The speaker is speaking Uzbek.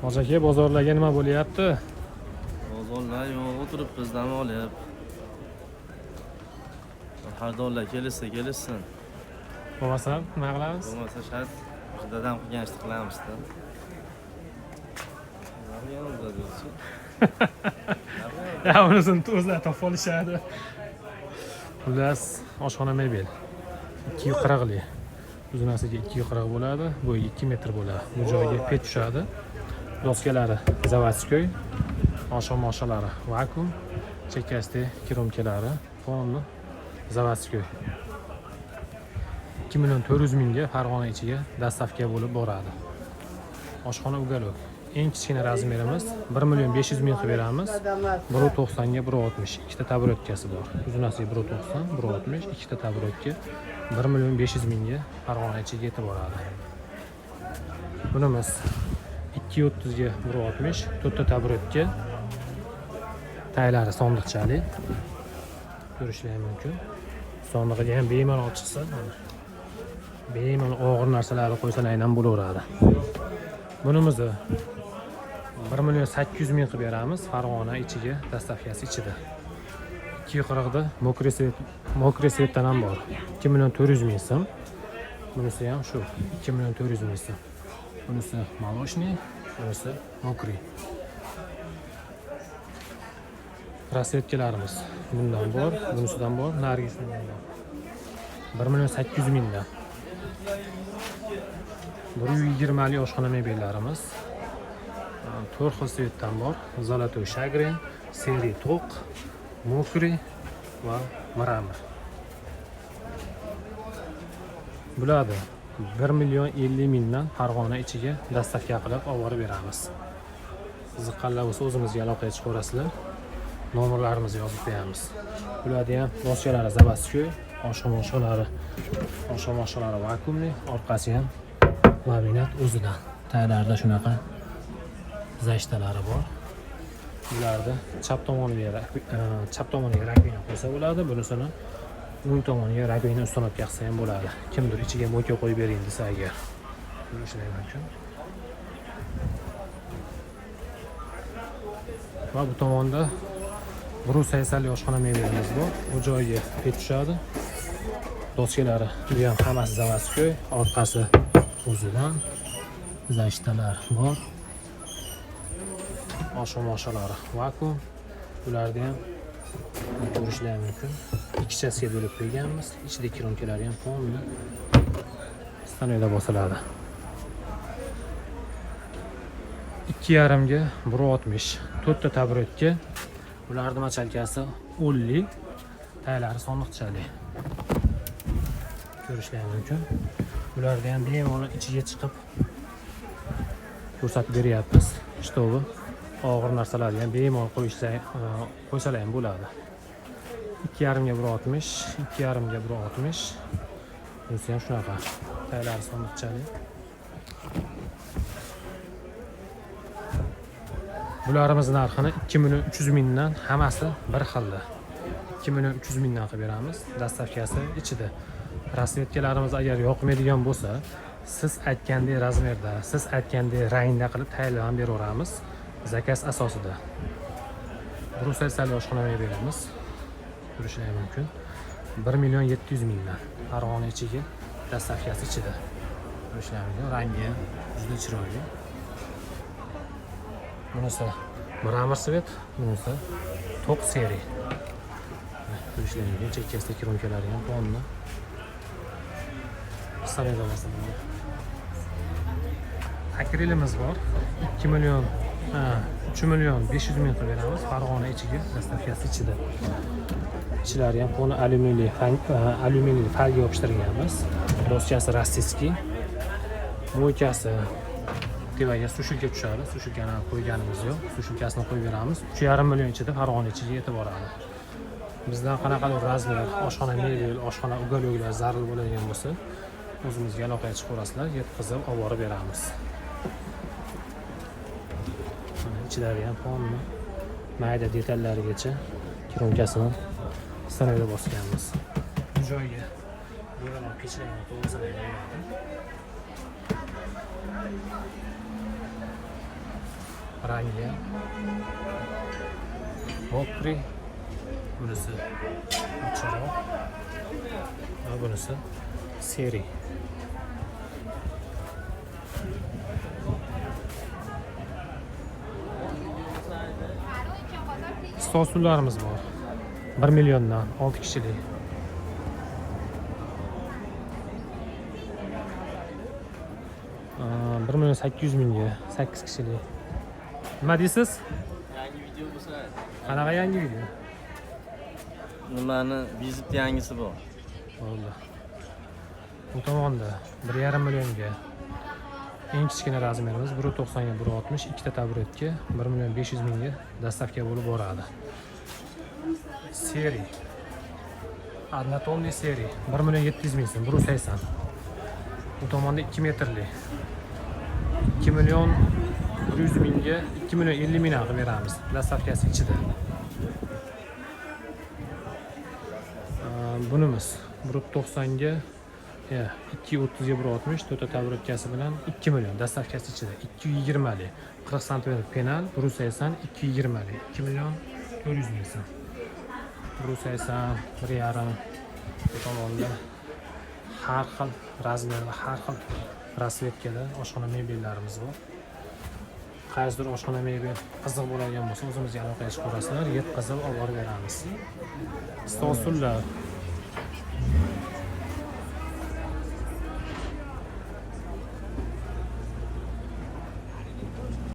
Hoji aka, bozorlarga nima bo'lyapti? Bozorlar yo'q, o'tiribmiz dam olib. Xaridorlar kelishsa kelishsin. Bo'lmasam nima qilamiz? Bo'lmasa shart o'sha dadam qilgan ishni qilamizda. Nima qilganmiz dadasi? Ya unisini o'zlari topib olishadi. Xullas, oshxona mebel 240 lik. Uzunasiga 240 bo'ladi, bo'yi 2 metr bo'ladi. Bu joyga pech tushadi. Doskalari заводской, oshxona vakuum, chekkasida kiromkalari полный заводской. 2 million 400 mingga Farg'ona ichiga доставка bo'lib boradi. Oshxona уголок. Eng kichkina razmerimiz 1 million 500 ming qilib beramiz. 1.90 ga 1.60, ikkita taburetkasi bor. Uzunasiga 1.90, 1.60, ikkita taburetka 1 million 500 mingga Farg'ona ichiga yetib boradi. Bunimiz 2.30 ga 1.60, to'rtta taburetka, taylari sondiqchali. Ko'rishlar mumkin. Sondig'iga ham bemalol chiqsa, mana bemalol og'ir narsalarni qo'ysalar ham bo'laveradi. Bunimizni 1 million 800 ming qilib beramiz Farg'ona ichiga, доставка si ichida. 240 da мокрый свет, мокрый свет dan ham bor. 2 million 400 ming so'm. Bunisi ham shu 2 million 400 ming so'm. Bunisi молочный, bunisi мокрый. Расцветка larimiz bundan bor, bunisidan bor, narigisidan bor. 1 million 800 mingdan. 120 lik oshxona mebellarimiz to'rt xil цвет dan bor. Золотой шагрень, серый to'q, мокрый va мрамор. Bularni 1 million 50 mingdan Farg'ona ichiga доставка qilib olib borib beramiz. Qiziqqanlar bo'lsa o'zimizga aloqaga chiqaverasizlar. Nomerlarimizni yozib qo'yamiz. Bularni ham doskalari заводской, oshxonalari vakuumli, orqasi ham laminat o'zidan. Taylarida shunaqa защита lari bor. Bularni chap tomoniga раковина qo'ysa bo'ladi, bunisini o'ng tomoniga раковина установка qilsa ham bo'ladi. Kimdir ichiga мойка qo'yib bering desa agar. Ko'rishlar mumkin. Va bu tomonda 180lik oshxona mebelimiz bor. Bu joyga pech tushadi. Doskalari bu ham hammasi заводской, orqasi o'zidan, защита lar bor. Oshxonalari vakuum. Ularni ham ko'rishlar mumkin. Ikkichasiga bo'lib qo'yganmiz. Ichida kiromkalari ham полный stanokda bosiladi. 2,5 ga 1.60, to'rtta taburetka. Ularni machalkasi 10lik, taylari sondiqchali. Ko'rishlar mumkin. Ularni ham bemalol ichiga chiqib ko'rsatib beryapmiz. Чтобы og'ir narsalarni ham bemalol qo'ysalar ham bo'ladi. 2,5 ga 1.60, 2,5 ga 1.60. Bunisi ham shunaqa. Taylari sondiqchali. Bularimiz narxini 2 million 300 mingdan, hammasi bir xilda. 2 million 300 mingdan qilib beramiz. Доставка si ichida. Расцветка larimiz agar yoqmaydigan bo'lsa, siz aytgandek razmerda, siz aytgandek rangda qilib tayyorlab ham beraveramiz. Заказ asosida. Brussellik oshxona beramiz. Ko'rishlar mumkin. 1 million 700 mingdan. Farg'ona ichiga, доставка si ichida. Ko'rishlar mumkin. Rangi ham juda chiroyli. Bunisi мрамор цвет, bunisi to'q серый. Ko'rishlar mumkin. Chekkasida kiromkalari ham полный. Pistolet. Akrilimiz bor. 2 million, ha, 3 million 500 ming qilib beramiz Farg'ona ichiga, доставка si ichida. Ichlari ham полный alyuminiyli folga yopishtirganmiz. Doskasi российский. Мойка si tepaga сушилка tushadi. Сушилка ni qo'yganimiz yo'q. Сушилка sini qo'yib beramiz. 3,5 million ichida Farg'ona ichiga yetib boradi. Bizdan qanaqadir razmer, oshxona mebel, oshxona уголок lar zarur bo'ladigan bo'lsa, o'zimizga aloqaga chiqaverasizlar, yetkazib olib borib beramiz. Mana ichlari ham полный mayda detallarigacha kiromkasini stanokda bosganmiz. Bu joyga bemalol pechlarni qo'ysalar bo'ladi. Rangi ham мокрый, bunisi ochiqroq va bunisi серый. Stol stullarimiz bor. 1 milliondan 6 kishilik. 1 million 800 mingga 8 kishilik. Nima deysiz? Yangi video bo'lsa. Qanaqa yangi video? Nimani vizit yangisi bor. Bo'ldi. Bu tomonda 1,5 millionga eng kichkina razmerimiz 1.90 ga 1.60, ikkita taburetka 1 million 500 mingga доставка bo'lib boradi. Серый. Однотонный серый 1 million 700 ming so'm, 1.80. Bu tomonda 2 metrli 2 million 100 mingga 2 million 50 ming qilib beramiz. Доставка si ichida. Bunimiz 1.90 ga 2.30 ga 1.60, to'rtta taburetkasi bilan 2 million, доставка si ichida. 220 lik 40 santimetr penal 1.80, 220 lik 2 million 400 ming so'm. 1.80, 1,5. Bu tomonda har xil razmerda, har xil расцветка da oshxona mebellarimiz bor. Qaysidir oshxona mebel qiziq bo'ladigan bo'lsa, o'zimizga aloqaga chiqaverasizlar, yetkazib olib borib beramiz. Stol stullar